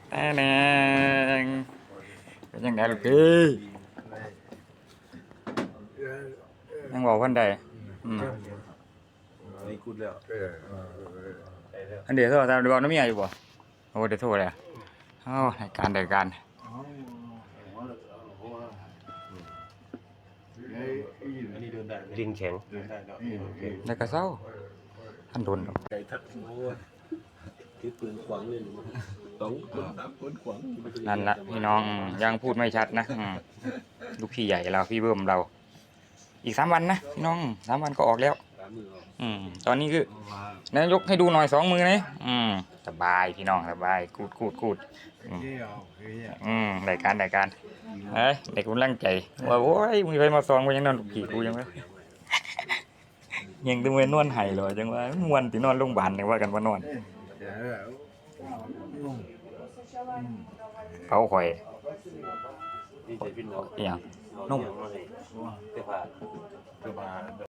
ແຕ່ແນງ ເປັນຈັ່ງໃດລູກພີ່? ຍັງເວົ້າບໍ່ທັນໄດ້. ອືມ ອັນນີ້ກຸດແລ້ວ. ອັນເດໂທລະສັບ ໄດ້ເວົ້ານຳເມຍຢູ່ບໍ່? ໂອ້ ໄດ້ໂທແລ້ວ. ເອົ້າ ໄດ້ການ ໄດ້ການ. ດິນແຂງ ແລ້ວກໍເຊົາ ທັນດົນດອກ. ໄກທັກ ໂອ້ຍ ຖືປືນຂວາງເລີຍ ສອງຄົນສາມຄົນຂວາງ. ນັ້ນລະພີ່ນ້ອງ ຍັງພູດໄມ່ຊັດນະ. ອືມ ລູກພີ່ໃຫຍ່ລາວ ພີ່ເບິ່ມລາວ. ອີກສາມວັນນະພີ່ນ້ອງ ສາມວັນກໍອອກແລ້ວ. ອືມ ຕອນນີ້ຄືນາຍົກໃຫ້ດູໜ້ອຍສອງມືນີ້. ອືມ ສະບາຍພີ່ນ້ອງ ສະບາຍ ກູດໆໆ. ອືມ ອືມ ໄດ້ການ ໄດ້ການ. ເອີຍ ໄດ້ກຳລັງໃຈວ່າ ໂອ້ຍ ມີໃຜມາສ່ອງ ບໍ່ຍັງນອນ ລູກພີ່ກູຍັງວ່າ ຍັງແຕ່ແມ່ນນອນໄຫ້ເລີຍ ຈັ່ງວ່າມ່ວນຕິ ນອນໂລງບານ ຈັ່ງວ່າກັນວ່ານອນ. ເຜົາຂ້ອຍ ອີ່ຫຍັງ ນົມ.